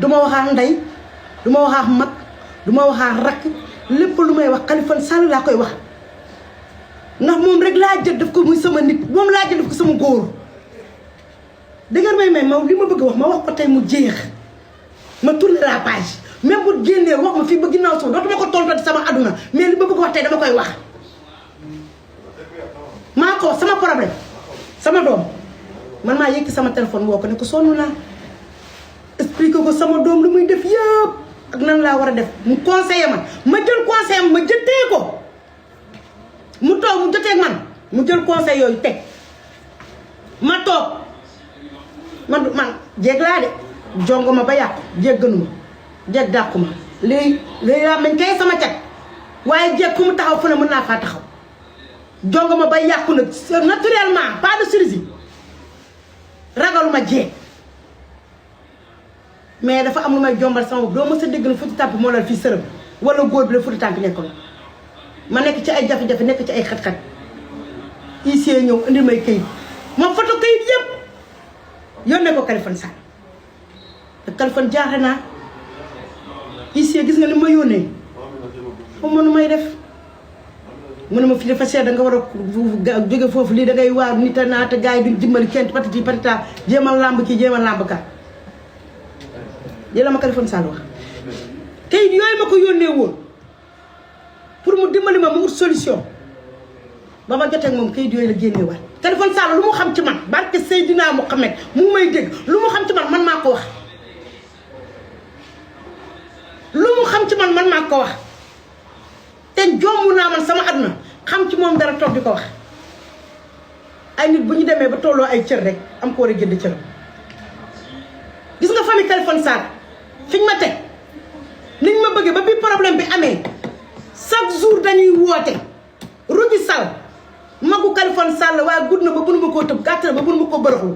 duma waxaa ndey duma waxaa mag duma waxaa rakk lépp lu may wax Khalifa Sall laa koy wax ndax moom rek laa jël def ko muy sama nit moom laa jël def ko sama góor dëgër may ma li ma bëgg wax ma wax ko tey mu jeex ma tourner la page même bu génnee wax ma fii ba ginnaaw suuf dootuma ko tontu sama aduna mais li ma bëgg wax tey dama koy wax maa ko sama problème sama doom man maa yëkki sama téléphone woo ko ne ko sonn naa expliqué ko sama doom lu muy def yëpp ak nan laa war a def mu conseillé ma jël conseil ma jëtee ko mu toog mu jotee man mu jël conseil yooyu teg ma toog man jéeg laa de jongo ma ba yàqu jéeg gënu ma jéeg dàqu ma léegi laa mañ kay sama cat waaye jéeg ku mu taxaw fu ne mën naa faa taxaw jongo ma ba yàqu nag naturellement pas de chirurgie ragaluma jéeg mais dafa am lu may jombal sama bopp doo ma sa dégg na futti tàmp moo la fii sërëm wala góor bi la futti tàmp nekkoon ma nekk ci ay jafe-jafe nekk ci ay xat-xat ici ñëw indi may këyit ma foto këyit yëpp yónnee ko Khalifa Sall te Khalifa jaaxe naa ici gis nga li ma yónnee xam ma nu may def mu ne ma fi dafa seet da nga war a jóge foofu lii da ngay waar nit a naata gars yi duñ dimbali kenn patati patata jéemal làmb kii jéemal làmb ka la ma Khalifa Sall wax kayit yooyu ma ko yónnee woon pour mu dimbali ma mu ut solution ba ma jotee ak moom kayit yooyu la génnee waat Khalifa Sall lu mu xam ci man barke Seydina Muhammad mu may dégg lu mu xam ci man maa ko wax lu mu xam ci man maa ko wax te jomb naa man sama aduna xam ci moom dara toog di ko wax ay nit bu ñu demee ba tolloo ay cër rek am ko war a jënd cër gis nga famille Khalifa Sall fiñ ma teg niñ ma bëggee ba bi problème bi amee chaque jour dañuy woote Rugi Sall magu Khalifa Sall waaye gudd na ba mënu ma koo tëb gàtt na ba mënu ma koo bërëxlu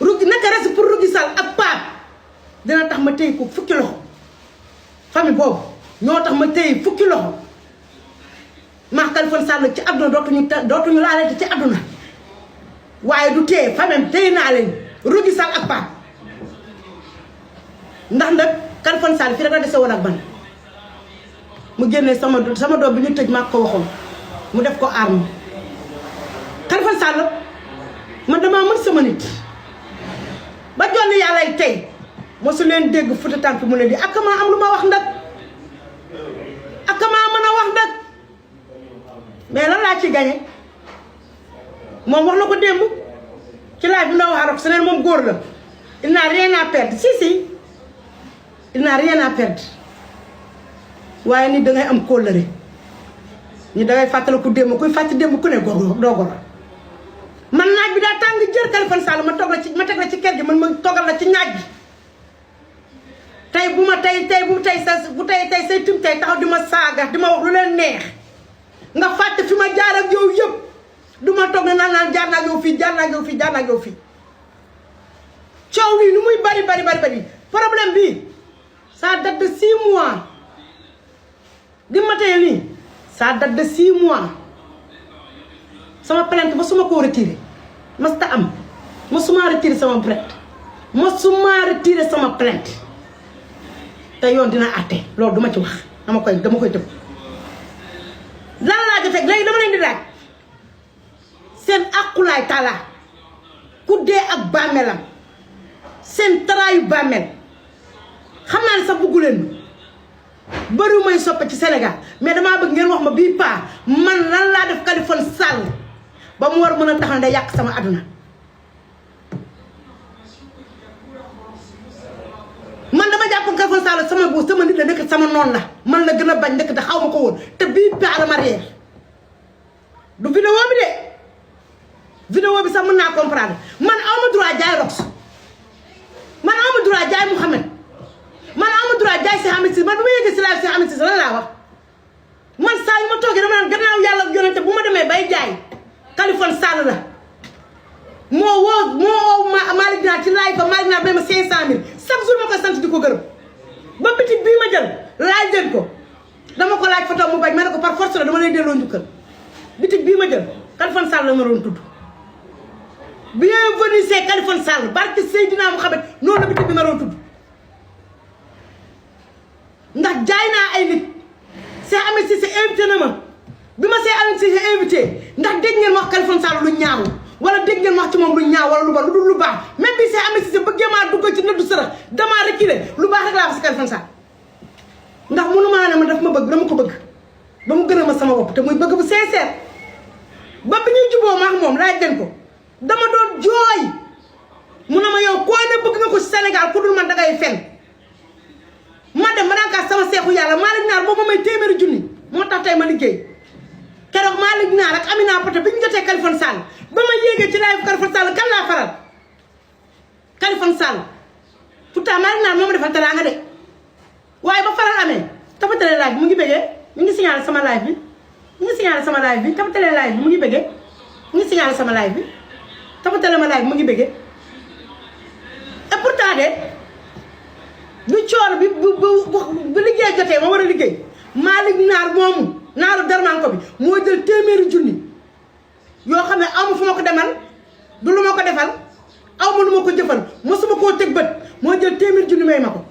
Rugi naka resi pour Rugi Sall ak Pape dina tax ma téye ko fukki loxo famille boobu ñoo tax ma téye fukki loxo maa Khalifa Sall ci àdduna dootuñu laalante ci àdduna waaye du téye famille téye naa leen Rugi Sall ak Pape ndax nag Khalifa Sall fii rek la dese woon ak ban mu génnee sama doom bi ñu tëj maa ko waxoon mu def ko arme Khalifa Sall man damaa mën sama nit ba jonn yàllay tey mosu leen dégg futa tànk mu leen di ak maa am lu ma wax ndag ak maa mën a wax ndag mais lan laa ci gañe moom wax na ko démb ci laaj bi na wax rek su neen moom góor la il n'a rien à perdre si il n'a rien à perdre waaye nit dangay am kóllëre ni dangay fàttaliku démb kuy fàtt démb ku ne góor doo góor man naaj bi daa tàng jër Khalifa Sall ma teg la ci kër gi man ma toggal la ci naaj bi tey bu tey say tim tey taxaw di ma saaga di ma wax lu leen neex nga fàtte fi ma jaar ak yow yëpp du ma toog ne naan jaar naa ak yow fii jaar naa ak yow fii jaar naa ak yow fii coow lii nu muy bari problème bi ça date de 6 mois di ma tey nii ça date de 6 mois sama plainte ba suma koo retiré masta am ma suma retiré sama plainte te yoon dina àtte loolu duma ci wax dama koy tëb lan laa jotee léegi dama leen di laaj seen aqulaay taala ku dee ak bàmmeelam seen taraayu bàmmeel xam naa ne sax bëggu leen bëri may soppe ci Sénégal mais damaa bëgg ngeen wax ma bii paa man lan laa def Khalifa Sall ba mu war mën a taxal nday yàq sama aduna man dama jàppoon Khalifa Sall sama nit la nekk sama noon la man la gën a bañ nekk te xaw ma ko woon te bii paa la marière du vidéo bi sax mën naa comprendre man awma droit jaay rox man awma droit jaay Mouhamed man awma droit jaay si Hamid Si man bu ma yëgee si laaj si Hamid Si lan laa wax man saa yu ma toogee dama naan gannaaw yàlla ak yonente bu ma demee bay jaay Khalifa Sall la moo woo Malick Niang ci laaj ba Malick Niang bay ma 500000 chaque jour ma koy sant di ko gërëm ba bitig bii ma jël laaj leen ko dama ko laaj photo mu bañ ma ne ko par force la dama lay delloo njukkal bitig bii ma jël Khalifa Sall la ma doon tudd bienvenue c'est Khalifa Sall barke Seydina Mouhamed noonu la bi bi naroon tudd ndax jaay naa ay nit Cheikh Ahmed Cissé invité na ma bi ma Cheikh Ahmed Cissé invité ndax dégg ngeen ma wax Khalifa Sall lu ñaaw wala dégg ngeen ma wax ci moom lu ñaaw wala lu ba lu dul lu baax même bi Cheikh Ahmed Cissé bëggee maa dugg ci nëddu sërëx damaa reculé lu baax rek laa wax si Khalifa Sall ndax mënu maa ne ma daf ma bëgg dama ko bëgg ba mu gën a ma sama bopp te muy bëgg bu sincère ba bi ñuy juboo ma ak moom laaj leen ko dama doon jooy mu ne ma yow koo ne bëgg nga ko Sénégal ku dul man dangay fen ma dem ma daan kaa sama seexu yàlla Malick Naar boobu may téeméeri junni moo tax tey ma liggéey keroog Malick Naar ak Amina Poté bi ñu jotee Khalifa Sall ba ma yéegee ci live Khalifa Sall kan laa faral Khalifa Sall pourtant Malick Naar moo ma defal teraanga de waaye ba faral amee tapatale live bi mu ngi bëggee mu ngi signalé sama live bi mu ngi signalé sama live bi tapatale live bi mu ngi bëggee mu ngi signalé sama live bi tapatale ma live bi mu ngi bëggee et pourtant de bu coor bi bu liggéey jotee ma war a liggéey Malick Naar moomu naaru darman ko bi moo jël téeméeri junni yoo xam ne amu fu ma ko demal du lu ma ko defal aw ma lu ma ko jëfal mosuma koo teg bët moo jël téeméeri junni may ma ko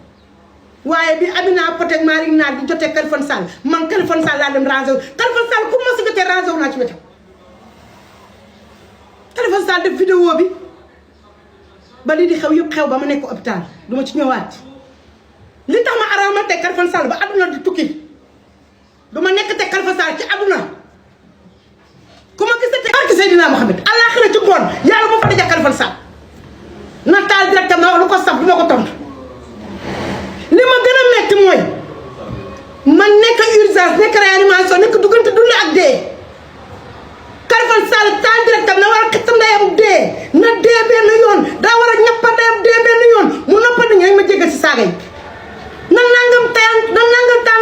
waaye bi Amina Poté ak Malick Naar di jotee Khalifa Sall man Khalifa Sall laa dem rangé wu Khalifa Sall ku ma si jotee rangé wu naa ci wetam Khalifa Sall def vidéo bi ba lii di xew yëpp xew ba ma nekk hôpital du ma ci ñëwaat li tax ma araamal teg Khalifa Sall ba àdduna di tukki du ma nekk teg Khalifa Sall ci àdduna ku ma gis te barke Seydina Mouhamed àllaaxira ci ngoon yàlla moo fa daje Khalifa Sall na taal directement wax lu ko saf du ma ko tontu li ma gën a metti mooy man nekk urgence nekk réanimation nekk duggante dund ak dee Khalifa Sall taal directement na war a xëtt ndeyam dee na dee benn yoon daa war a ñappa ndeyam dee benn yoon mu noppal nañ ma jéggal si saaga yi na nangam taan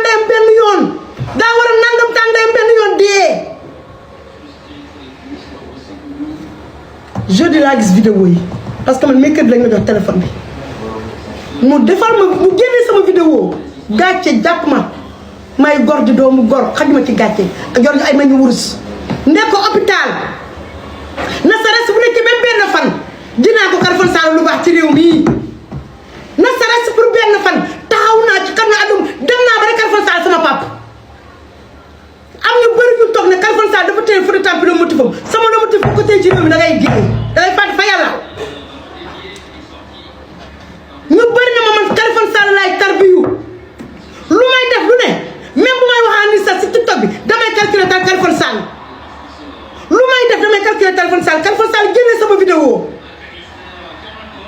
ndeyam benn yoon daa war a nangam taan ndeyam benn yoon dee jeudi laa gis vidéo yi parce que man mercredi lañ ma jox téléphone bi mu defal ma mu génnee sama vidéo gàcce jàpp ma may gor di doomu gor xajuma ci gàcce ak yor ay mañu wurus nekk ko hôpital na sa res bu nekk même benn fan dinaa ko Khalifa Sall lu baax ci réew mii na sa res pour benn fan taxaw naa ci kan na adum dem naa ba rek Khalifa Sall sama pap am ñu bëri ñu toog ne Khalifa Sall dafa téye fële tampi le motif am sama le motif ko téye ci réew mi da ngay génn da ngay fàtte fa yàlla ñu bëri na ma man Khalifa Sall laay tarbiyu lu may def lu ne même bu may waxaan ni sax si TikTok bi damay calculer tal Khalifa Sall lu may def damay calculer Khalifa Sall Khalifa Sall génne sama vidéo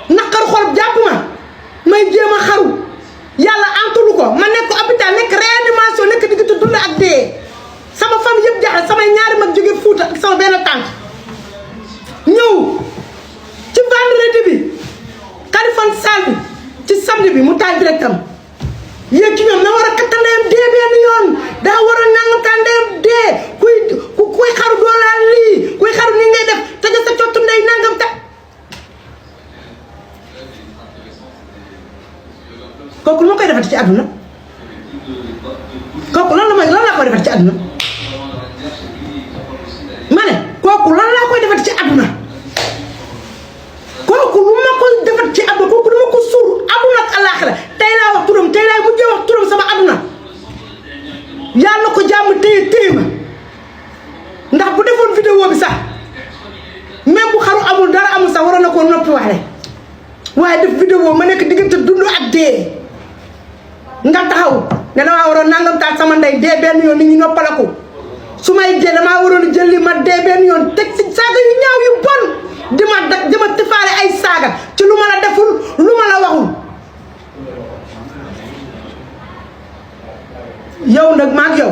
naqar xol jàpp ma may jéem a xaru yàlla antulu ko ma nekk hôpital nekk réanimation nekk diggante dund ak dee sama famille yëpp jaaxle samay ñaari mag jóge Fuuta ak sama benn tante ñëw ci vendredi bi Khalifa Sall ci samedi bi mu taal directam yéeg ci ñoom na war a kattandeyam dee benn yoon daa war a nangu tàndeyam dee kuy xaru doo laal lii kuy xaru ni ngay def te sa cottu ndey nangam ta kooku lu ma koy defati ci àdduna kooku lan laa koy defati ci àdduna ma ne kooku lan laa koy defati ci àdduna kooku lu ma koy defati ci àdduna kooku dama ko suur àdduna ak àllaaxira tey laa wax turam tey laa mujjee wax turam sama àdduna yàlla ko jàmm téye ma ndax bu defoon vidéo bi sax même bu xaru amul dara amul sax waroon na koo noppi wax rek waaye def vidéo ma nekk diggante dund ak dee nga taxaw ne damaa waroon nangam taal sama ndey dee benn yoon nit ñi noppalaku su may dee damaa waroon jël li ma dee benn yoon teg si saaga yu ñaaw yu bon di ma tifaale ay saaga ci lu ma la deful lu ma la waxul yow nag maag yow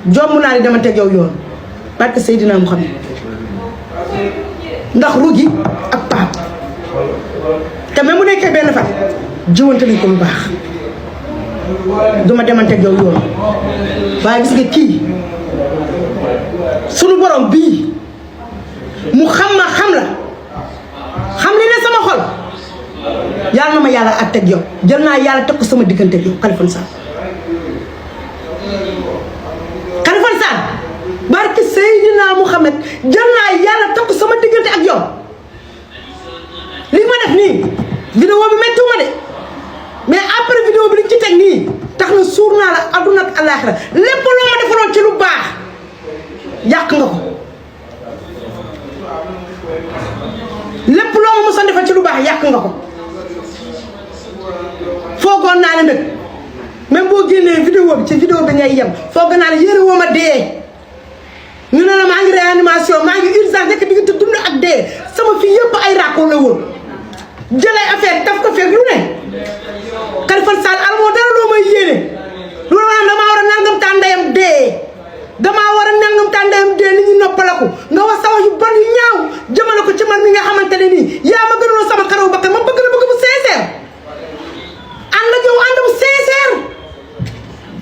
jomm naa ni dama teg yow yoon parce que Seydina Muhammad ndax rugi ak paap te même mu nekkee benn fan jiwante nañ ko lu baax duma demanteeg yow yoon waaye gis nga kii sunu borom bii mu xam ma xam la xam li ne sama xol yàlla na ma yàlla ak teg yow jël naa yàlla teg ko sama diggante yow Khalifa Sall Khalifa Sall barke Seydina Muhammad jël naa yàlla teg ko sama diggante ak yow li ma def nii vidéo bi méttiwuma de mais après vidéo bi li ci teg nii tax na suur naa la adduna ak àllaaxira lépp loo ma defaloon ci lu baax yàq nga ko lépp loo ma mosoon defal ci lu baax yàq nga ko foogoon naa ne nag même boo génnee vidéo bi ci vidéo bi ngay yem foog naa ne yére woo ma dee ñu ne la maa ngi réanimation maa ngi urgence nekk diggante dund ak dee sama fii yëpp ay ràkkoo la woon jëlee affaire daf ko fekk lu ne Kaliphone Sall amoo dara loo may yéene loolu maanaam damaa war a nangam tàndayam dee damaa war a nangam tàndayam dee nit ñi noppalaku nga wax sa wax yu bon yu ñaaw jëmale ko ci man mi nga xamante ne nii yaa ma gënoon sama karaw bakkan ma bëgg la bëgg bu sincère ànd ak yow ànd bu sincère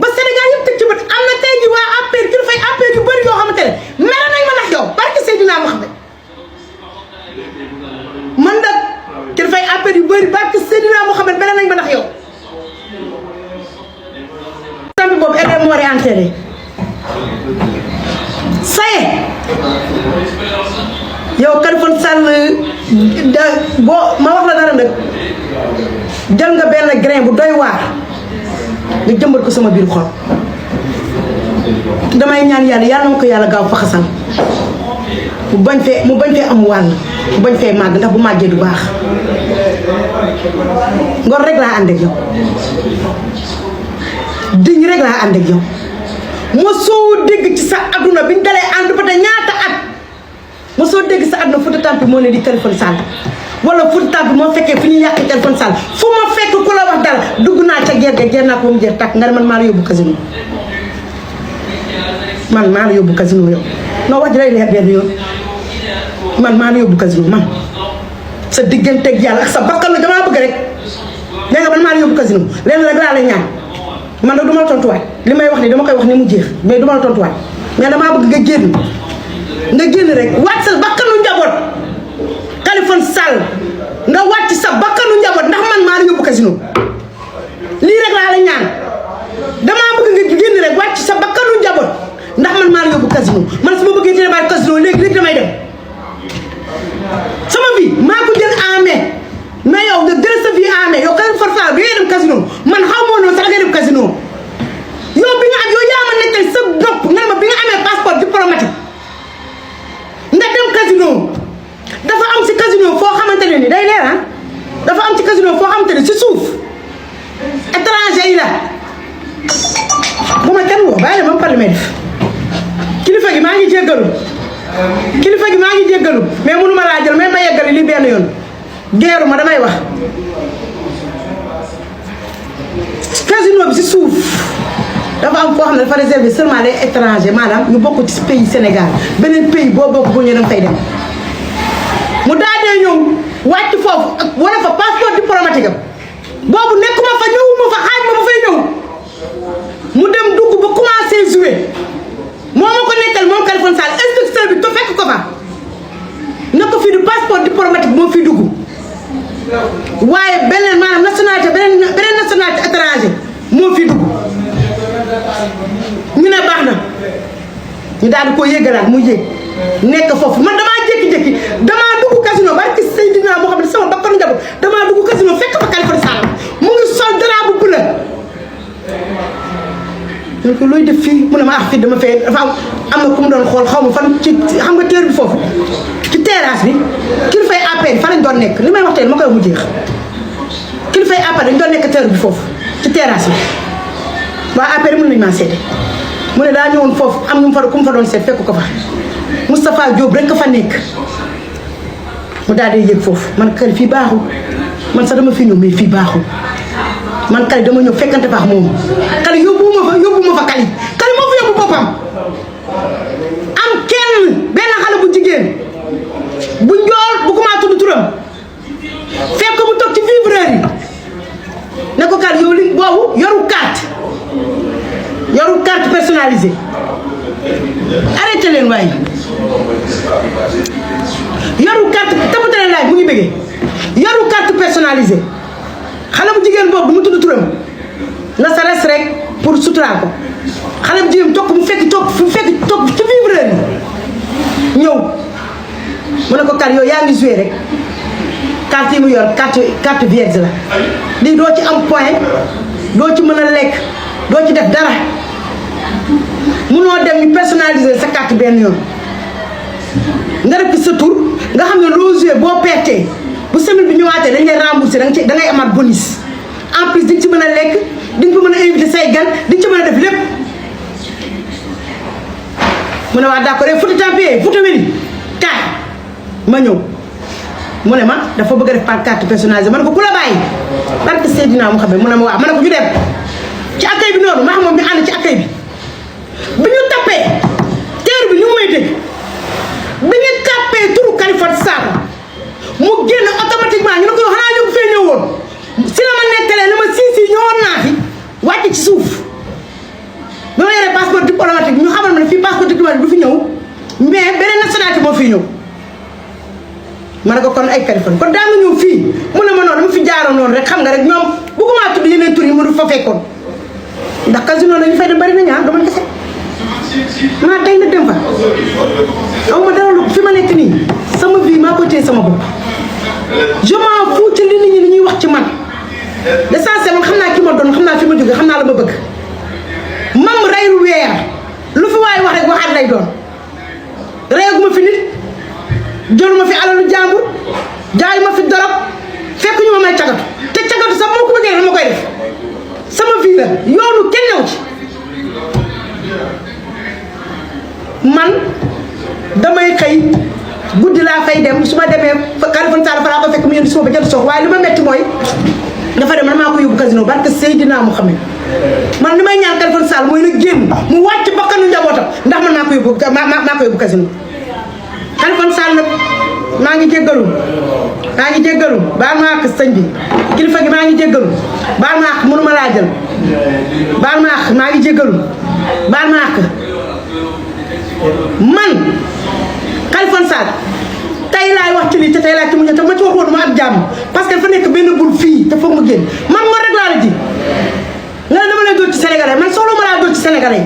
ba Sénégal yëpp teg ci bët am na tey jii waa APR ki dafay APR yu bëri yoo xamante ne mere nañ ma ndax yow barke Seydina Mohamed man nag ki dafay APR yu bëri barke Seydina Mohamed mere nañ ma ndax yow. tamit boobu elle est morte enterrée ça y est yow Kaliphone Sall boo ma wax la dara nag jël nga benn grain bu doy waar. nga jëmbat ko sama biir xol damay ñaan yàlla na ma ko yàlla gaaw faxasal mu bañ fee am wàll mu bañ fee màgg ndax bu màggee du baax ngor rek laa ànd ak yow diñ rek laa ànd ak yow mosoo dégg ci sa adduna biñ dalee ànd ba te ñaata at mosoo dégg sa adduna Fouta Tampi moo ne di Kaliphone Sall wala Fouta Tampi moo fekkee fi ñuy yàq Kaliphone Sall fu ma fekk ku la wax dara dugg naa ca ger naa ko ba mu jeex tàkk nga ne man maa la yóbbu casino man maa la yóbbu casino yow noo wax ji lay leer benn yoon man maa la yóbbu casino man sa digganteeg yàlla ak sa bakkan la damaa bëgg rek nee nga man maa la yóbbu casino lenn rek laa lay ñaan man nag du ma la tontuwaat li may wax ni dama koy wax ni mu jeex mais du ma la tontuwaat mais damaa bëgg nga génn rek wàcc sa bakkanu njaboot Kaliphone Sall nga wàcc sa bakkanu njaboot ndax man maa la yóbbu casino lii rek laa la ñaan damaa bëgg nga génn rek wàcc sa bakkanu njaboot ndax man maa la yóbbu casino man su ma bëggee teel a bàyyi casino léegi damay dem sama vie maa ko jël en main mais yow nga jël sa vie en main yow Kaliphone Sall bi ngay dem casino man xaw ma woon sax nga dem casino yow bi nga am yow yaa ma nekkal sa bopp nga ne ma bi nga amee passeport diplomatique nga dem casino dafa am ci casino foo xamante ne ni day leer ah dafa am ci casino foo xamante ne ci suuf étranger yi la bu ma kenn woo bàyyi la ma parle may def kilifa gi maa ngi jéggalu mais mënu ma laa jël mais ma yeggali li benn yoon geeru ma damay wax casino bi ci suuf dafa am foo xam ne dafa réservé seulement les étrangers maanaam ñu bokk ci pays Sénégal beneen pays boo bokk bu ñu dem fay dem mu daal dee ñëw wàcc foofu ak wala fa passeport diplomatique am boobu nekkuma fa ñëwuma fa xaaj ma fay ñëw mu dem dugg ba commencé jouer moo ma ko nekkal moom Kaliphone Sall inspecteur bi to fekk ko fa ne ko fii du passeport diplomatique moo fi dugg waaye beneen maanaam nationalité beneen nationalité étranger moo fi dugg ñu ne baax na ñu daal di ko yëgalaat mu yëg nekk foofu man damaa jékki-jékki damaa dugg casino barki Seydina Mohamed sama bakkanu njaboot damaa dugg casino fekk fa Kaliphone Sall mu ngi sol dara bu bleu ñu ko looy def fii mu ne ma fii dama fee dafa am na ku mu doon xool xaw ma fan ci xam nga teer bi foofu ci terrasse bi kilifay APR fa lañ doon nekk li may wax tey ma koy mu jeex kilifay APR dañ doon nekk teer bi foofu ci terrasse bi waa APR mën nañu maa seede mu ne daa ñëwoon foofu am ñu fa ku mu fa doon seet fekk ko fa Moustapha Diop rek ka fa nekk mu daal di yëg foofu man kër fii baaxul man sax dama fi ñëw mais fii baaxul man kali dama ñëw fekkante faax moom kali yóbbuwuma fa kali moo fi yóbbu boppam am kenn benn xale bu jigéen bu njool bu ko maa tudd turam fekk ko mu toog ci vivreur yi ne ko kali yow li boobu yoru carte personnalisée arrêté leen waaye yoru carte tapatale laaj mu ngi bëggee yoru carte personnalisée xale bu jigéen boobu mu tudd turam na sa res rek pour suturaal ko xale bu jigéen toog mu fekk toog ci vivreur yi ñëw mu ne ko kar yow yaa ngi joué rek carte yi mu yor carte vierge la lii doo ci am point doo ci mën a lekk doo ci def dara munoo dem ñu personnaliser sa carte benn yoon nga def ci sa tur nga xam ne loo joué boo pertee bu semaine bi ñëwaatee dañ lay remboursé da ngay amaat bonus en plus di nga ci mën a lekk di nga ko mën a invité say gan di nga ci mën a def lépp mu ne waa d'accord Fouta Tampi Fouta Weli kaay ma ñëw mu ne ma dafa bëgg a def par carte personnalisée ma ne ko ku la bàyyi barke Seydina Mouhamed mu ne ma waaw ma ne ko ñu dem ci accueil bi noonu maa xam moom ñu ànd ci accueil bi ñu tappee teer bi ñu may dégg bi ñu tappee turu Kaliphone Sall mu génn automatiquement ñu ne ko xanaa ñu fee ñëwoon si la ma nettalee ne ma si ñëwoon naa fi wàcc ci suuf ba ma yore passeport diplomatique ñu xamal ma ne fii passeport diplomatique du fi ñëw mais beneen nationalité moo fii ñëw ma ne ko kon ay Kaliphone kon daa nga ñëw fii mu ne ma noonu dama fi jaaroon noonu rek xam nga rek ñoom bëgguma tudd yeneen tur yi mu du fa fekkoon ndax casino la ñu fay dem bari na ñaar dama kese maa tey na dem fa aw ma dara lu fi ma nekk nii sama vie maa ko téye sama bopp je m'en fous ci li nit ñi li ñuy wax ci man l'essentiel man xam naa ki ma doon xam naa fi ma jóge xam naa la ma bëgg mam reyru weer lu fi waaye wax rek waxaat lay doon reeguma fi nit jëluma fi alalu jàmbur jaay ma fi dorog fekk ñu ma may cagatu te cagatu sax moo ko bëggee dama koy def sama vie la yoonu kenn ñëw ci man damay xëy guddi laa fay dem su ma demee Kaliphone Sall fa laa ko fekk mu yëndi suba ba jant sox waaye li ma metti mooy dafa dem man maa ko yóbbu casino barke Seydina Mouhamed man li may ñaan Kaliphone Sall mooy na génn mu wàcc bakkanu njabootam ndax man maa ko yóbbu casino Kaliphone Sall nag maa ngi jéggalu baal ma àq sëñ bi kilifa gi maa ngi jéggalu baal ma àq mënuma laa jël baal ma àq maa ngi jéggalu baal ma àq man Kaliphone Sall tey laay wax ci lii te tey laay ci mu ñëw te ma ci wax woon ma ak jàmm parce que dafa nekk benn bul fii te foog ma génn man rek laa la ji nga ne dama lay dóor ci sénégalais man soxla ma laa dóor ci sénégalais